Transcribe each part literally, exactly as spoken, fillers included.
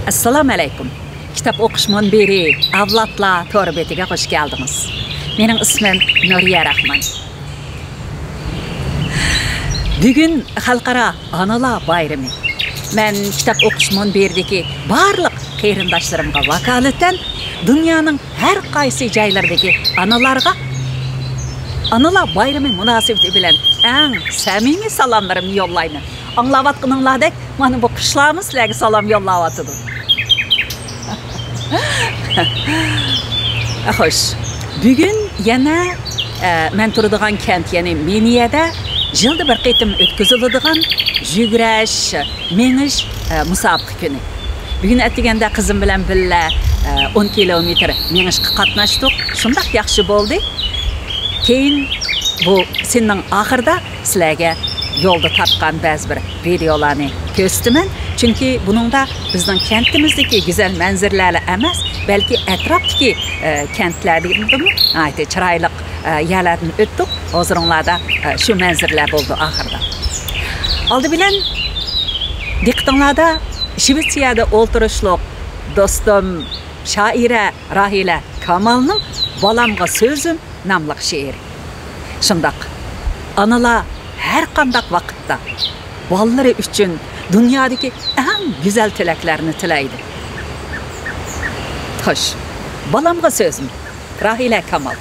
ئەسسالامۇ ئەلەيكۇم. كىتاب ئوقۇش مۇنبىرى ئەۋلادلار تور بېتىگە خۇش كەلدىڭىز. مېنىڭ ئىسمىم نۇرىيە راخمان. بۈگۈن خەلقئارا ئانىلار بايرىمى. مەن كىتاب ئوقۇش مۇنبىرىدىكى بارلىق قېرىنداشلىرىمغا ۋاكالىتەن دۇنيانىڭ ھەر قايسى جايلىرىدىكى ئانىلارغا ئانىلار بايرىمى مۇناسىۋىتى بىلەن ئەڭ سەمىمىي سالاملىرىمنى يوللايمەن. ئاڭلاۋاتقىنىڭلاردەك، مانا بۇ قۇشلارمۇ سىلەرگە سالام يوللاۋاتىدۇ. خوش، بۈگۈن يەنە، ئە، مەن تۇرىدىغان كەنت، يەنى مېنىيەدە يىلدا بىر قېتىم ئۆتكۈزۈلىدىغان يۈگۈرۈش، مېڭىش، ئە، مۇسابىقە كۈنى. بۈگۈن ئەتىگەندە قىزىم بىلەن بىللە، ئە، ئون كىلومېتىر مېڭىشقا قاتناشتۇق. شۇنداق ياخشى بولدى. كېيىن بۇ سىننىڭ ئاخىرىدا سىلەرگە يولدا تارتقان بەزى بىر ۋىدېئولارنى كۆرسىتىمەن. چۈنكى بۇنىڭدا بىزنىڭ كەنتىمىزدىكى گۈزەل مەنزىرىلەرلا ئەمەس، بەلكى ئەتراپتىكى، ئە، كەنتلەردىنمۇ ناھايىتى چىرايلىق، ئە، يەرلەردىن ئۆتتۇق. ھازىرىڭلاردا، ئە، شۇ مەنزىرىلەر بولىدۇ ئاخىرىدا. ئالدى بىلەن دىققىتىڭلاردا شىۋېتسىيەدە ئولتۇرۇشلۇق دوستۇم شائىرە راھىلە كامالنىڭ بالامغا سۆزۈم ناملىق شېئىرى. شۇنداق، ئانىلار ھەر قانداق ۋاقىتتا بالىلىرى ئۈچۈن دۇنيادىكى ئەڭ گۈزەل تىلەكلەرنى تىلەيدۇ. خوش، بالامغا سۆزۈم، راھىلە كامال.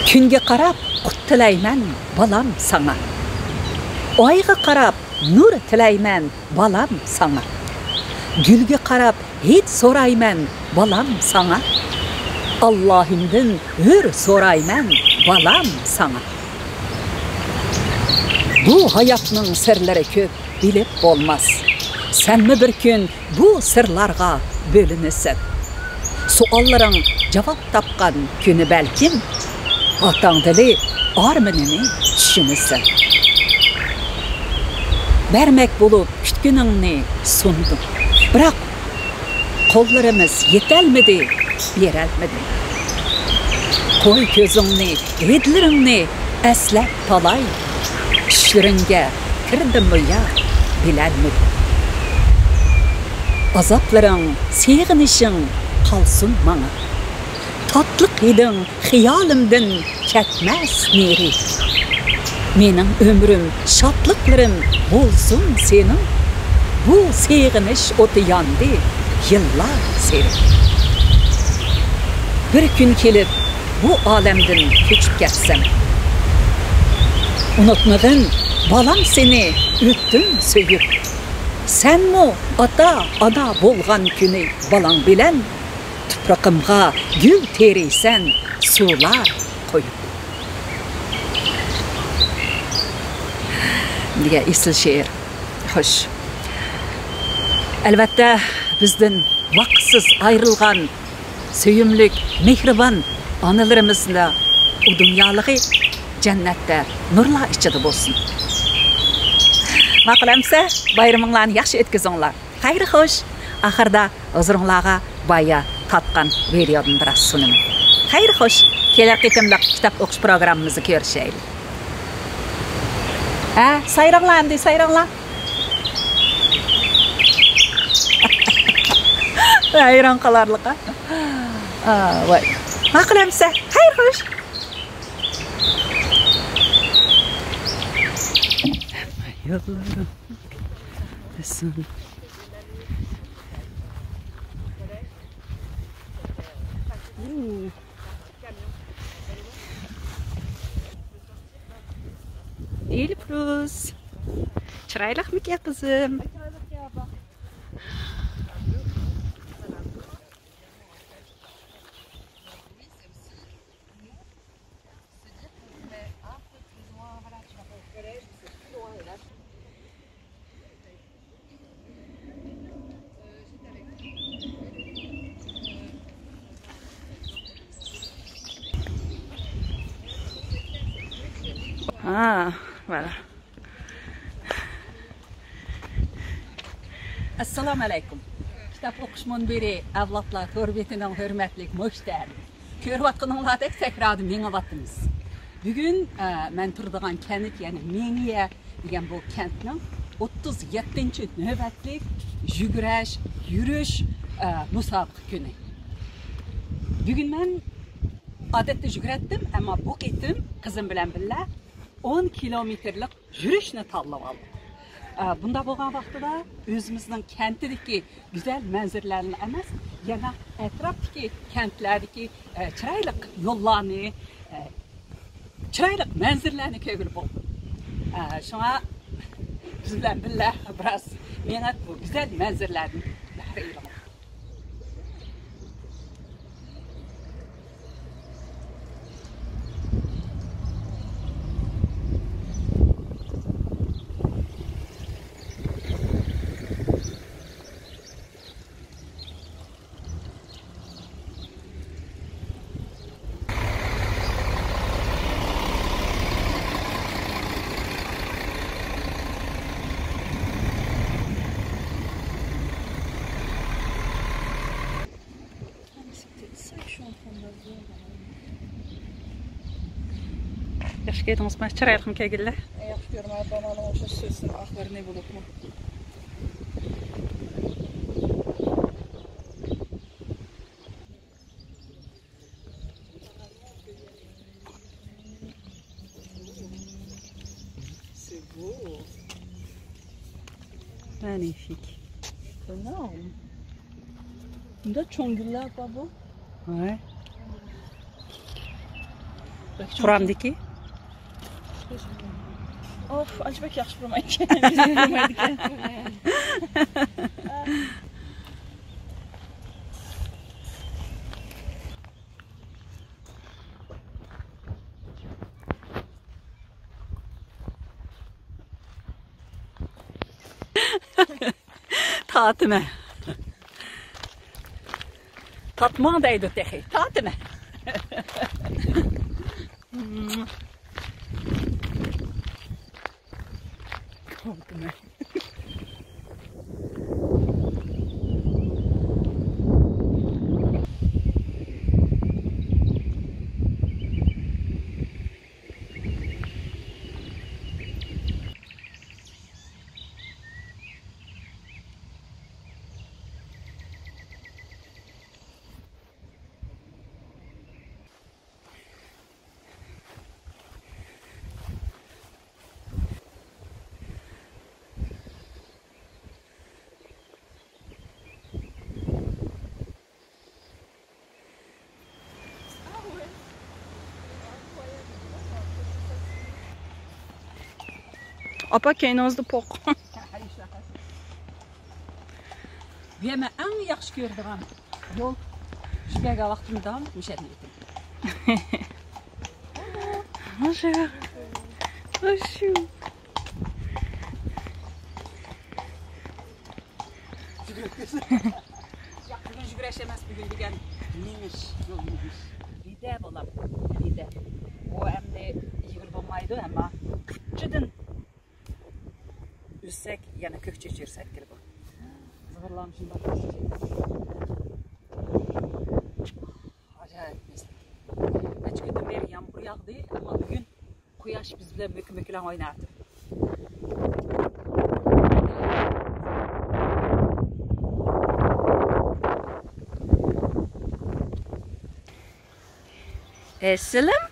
كۈنگە قاراپ قۇت تىلەيمەن، بالام، ساڭا. ئايغا قاراپ نۇر تىلەيمەن، بالام، ساڭا. گۈلگە قاراپ ھىد سورايمەن، بالام، ساڭا. ئاللاھىمدىن ھۆر سورايمەن، بالام، ساڭا. بۇ ھاياتنىڭ سىرلىرى كۆپ، بىلىپ بولماس. سەنمۇ بىر كۈن بۇ سىرلارغا بۆلۈنىسەن. سوئاللىرىڭ جاۋاب تاپقان كۈنى بەلكىم، ئاتاڭ دىلى ئارمىنىنى چۈشىنىسەن. بەرمەك بولۇپ كۈتكىنىڭنى سۇندۇم. بىراق قوللىرىمىز يېتەلمىدى، بېرەلمىدى. قوي كۆزۈڭنى، ھىدلىرىڭنى ئەسلەپ تالاي. چۈشلىرىڭگە كىردىممۇ يا، بىلەلمىدىم. ئازابلىرىڭ، سېغىنىشىڭ قالسۇن ماڭا. تاتلىق ھىدىڭ خىيالىمدىن كەتمەس نېرى. مېنىڭ ئۆمرۈم، شادلىقلىرىم بولسۇن سېنىڭ. بۇ سېغىنىش ئوتى ياندى يىللار سېرى. بىر كۈن كېلىپ بۇ ئالەمدىن كۆچۈپ كەتسەم، ئۇنتۇمىغىن بالام سېنى ئۆتتۈم سۆيۈپ. سەنمۇ ئاتا، ئانا بولغان كۈنى بالاڭ بىلەن تۇپرىقىمغا گۈل تېرىيسەن سۇلار قۇيۇپ. دېگەن ئېسىل شېئىر. خوش. ئەلۋەتتە، بىزدىن ۋاقىتسىز ئايرىلغان سۆيۈملۈك، مېھرىبان ئانىلىرىمىزنىڭ ئۇ دۇنيالىقى جەننەتتە نۇرلار ئىچىدە بولسۇن. ماقۇل ئەمسە، بايرىمىڭلارنى ياخشى ئۆتكۈزۈڭلار. خەير خوش. ئاخىرىدا ھۇزۇرۇڭلارغا بايا تارتقان ۋىدېئودىن بىراز سۇنىمەن. خەير خوش. كېلەر قېتىملىق كىتاب ئوقۇش پروگراممىمىزدا كۆرۈشەيلى. ھە، سايراڭلار ئەمدى، سايراڭلار. ھەيران قالارلىق، ھە؟ ئا، ۋاي. ماقۇل ئەمسە. خەير خوش. يوللىرىم. ئېلىپروز. چىرايلىقمىكەن قىزىم؟ ھا، ۋالا. ئەسسالامۇ ئەلەيكۇم. كىتاب ئوقۇش مۇنبىرى ئەۋلادلار تور بېتىنىڭ ھۆرمەتلىك مۇشتەرى. كۆرۈۋاتقىنىڭلاردەك تەكراردا مېڭىۋاتىمىز. بۈگۈن، ئە، مەن تۇرىدىغان كەنت، يەنى مېنىيە دېگەن بۇ كەنتنىڭ ئوتتۇز يەتتىنچى نۆۋەتلىك يۈگۈرۈش، يۈرۈش، ئە، مۇسابىقە كۈنى. بۈگۈن مەن ئادەتتە يۈگۈرەتتىم، ئەمما بۇ قېتىم قىزىم بىلەن بىللە ئون كىلومېتىرلىق يۈرۈشنى تاللاپ ئالدىم. ئە، بۇنداق بولغان ۋاقتىدا ئۆزىمىزنىڭ كەنتىدىكى گۈزەل مەنزىرىلەرنى ئەمەس، يەنە ئەتراپتىكى كەنتلەردىكى، ئە، چىرايلىق يوللارنى، ئە، چىرايلىق مەنزىرىلەرنى كۆرگىلى بولدى. ئە، شۇڭا بىز بىلەن بىللە بىراز مېڭىپ، بۇ گۈزەل مەنزىرىلەردىن بەھرە ئېلىڭ. ياخشى كەلدىڭىزمۇ؟ چىرايلىقمۇ كەلگىنىلەر؟ ياخشى كۆرمەي، بالىنىڭ ئوخشاش سۆزسىن ئاخىرىنى بولۇپمۇ. C'est beau. Magnifique. Énorme. Bunda چوڭ گۈللەر بار بۇ. ۋاي. بەك چوڭ. قۇرامدىكى. ئوف، ئانچە بەك ياخشى قۇرۇمايدىكەن. بىزنى قۇرۇمايدىكەن. تارتىمەن. تارتماڭ دەيدۇ تېخى. تارتىمەن. تارتىمەن. ئاپا، كەينىڭىزدە پوق. بۇ يەر مەن ئەڭ ياخشى كۆرىدىغان يول. شۇ كەلگەن ۋاقتىمدا مۇشۇ يەردىن ئۆتىمەن. ماشۇ. ماشۇ. ياق، بۈگۈن يۈگۈرۈش ئەمەس، بۈگۈن دېگەن مېڭىش، يول مېڭىش. رىدە بولام، رىدە. ئۇ ئەمدى يېگىلى بولمايدۇ، ئەمما قىچىدىن ئۈزسەك، يەنە كۆك چېچىرسەك كىرىدۇ. زىغىرلام شۇنداق. ئاجايىپ مەسلىك. نەچچە كۈندىن بېرى يامغۇر ياغدى، ئەمما بۈگۈن قۇياش بىز بىلەن مۆكە-مۆكىلەڭ ئويناۋاتىدۇ. ئېسىلىم،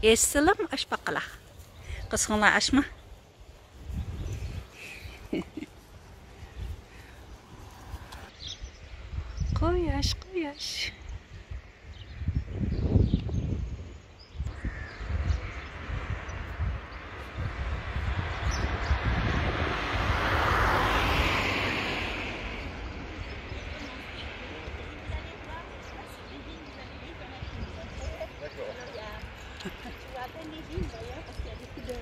ئېسىلىم ئاش باققىلا. قىزغىنلار ئاشما. قۇياش، قۇياش. D'accord. Tu vois à peine les lignes d'ailleurs parce qu'il y a beaucoup de,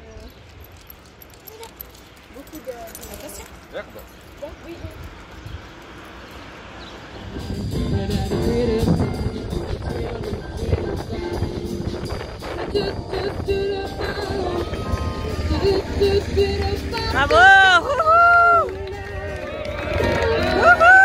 beaucoup de. Attention. Merde. Donc, oui, oui. Bravo. Wouhou. Wouhou.